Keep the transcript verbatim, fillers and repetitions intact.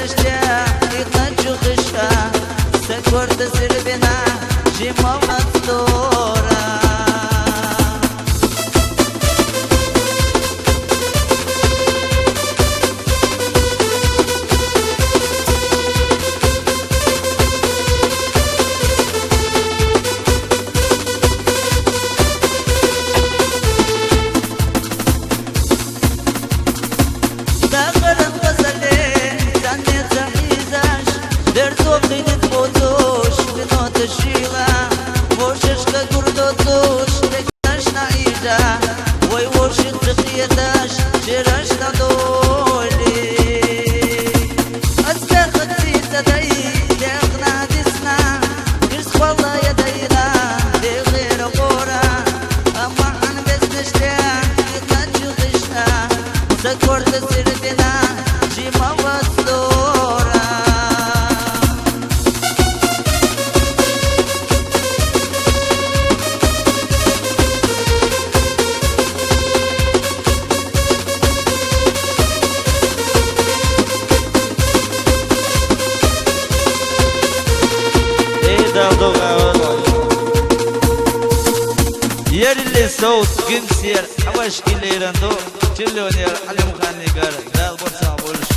Ишта, ихначу хишта, са корта сирбина, жимавац дора. Дахаран пасале, санне цахизаш, дерзо хинит потош, вино ташила, вошешка гурдотош, текнаш наида, вой воши цихиеташ, чераш на доли. Аскахат сица дай, техна дисна, кирс хвала я дайна, дегер гора, аман безнеште, ихначу хишта, са корта сирбина, жимавац дора. Эй, далдуга. Ерли соут гимсер, авашкилеран до, чиллионер Алимханнигар, далбор сабулш.